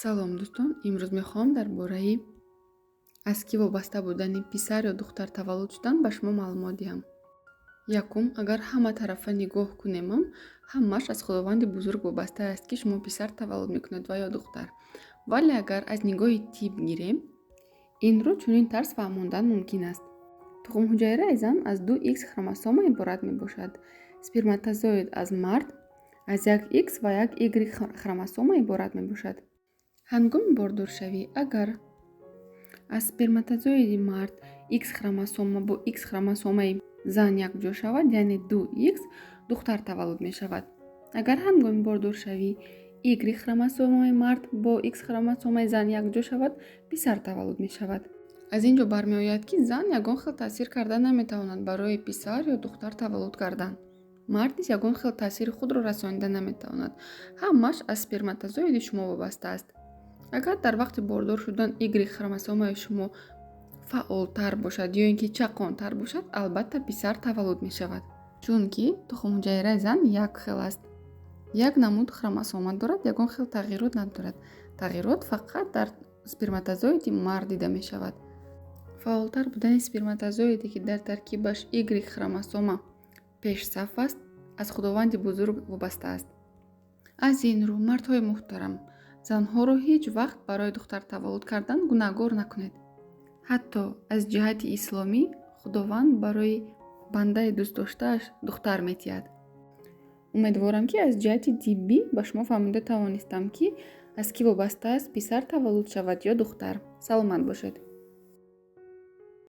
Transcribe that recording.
Салом, дӯстон! Имрӯз мехоҳам дар бораи аз кӣ вобаста будани писар ё духтар таваллуд шудан ба шумо маълумот диҳам. Якум, агар ҳама тарафа нигоҳ кунемам, ҳамааш аз Худованди бузург вобаста аст, ки шумо писар таваллуд мекунед ва ё духтар. Вале агар аз нигоҳи тиб гирем, инро чунин тарз фаҳмондан мумкин аст. Тухмҳуҷайраи зан аз ду х хромосома иборат мебошад. Сперматозоид аз мард аз як х ва як y хромосома иборат мебошад. Ҳангоми бордоршавӣ, агар аз сперматозоиди мард х хромосома бо х хромосомаи зан якҷо шавад, яъне ду х, духтар таваллуд мешавад. Агар ҳангоми бордоршавӣ y хромосомаи мард бо х хромосомаи зан якҷо шавад, писар таваллуд мешавад. Аз ин ҷо бармеояд, ки зан ягон хел таъсир карда наметавонад барои писар ё духтар таваллуд кардан. Мард низ ягон хел таъсири худро расонида наметавонад. Ҳамааш аз сперматозоиди шумо вобаста аст. Агар дар вақти бордор шудан y хромосомаи шумо фаъолтар бошад ё ин ки чаққонтар бошад, албатта, писар таваллуд мешавад, чунки тухмҳуҷайраи зан як хел аст, як намуд хромосома дорад, ягон хел тағйирот надорад. Тағйирот фақат дар сперматозоиди мард дида мешавад. Фаъолтар будани сперматозоиде, ки дар таркибаш y хромосома пешсаф аст, аз Худованди бузург вобаста аст. Аз ин рӯ, мардҳои муҳтарам, занҳоро ҳеҷ вақт барои духтар таваллуд кардан гунаҳгор накунед. Ҳатто аз ҷиҳати исломӣ Худованд барои бандаи дӯстдоштааш духтар метиҳад. Умедворам, ки аз ҷиҳати тиббӣ ба шумо фаҳмонда тавонистам, ки аз кӣ вобаста аст писар таваллуд шавад ё духтар. Саломат бошед.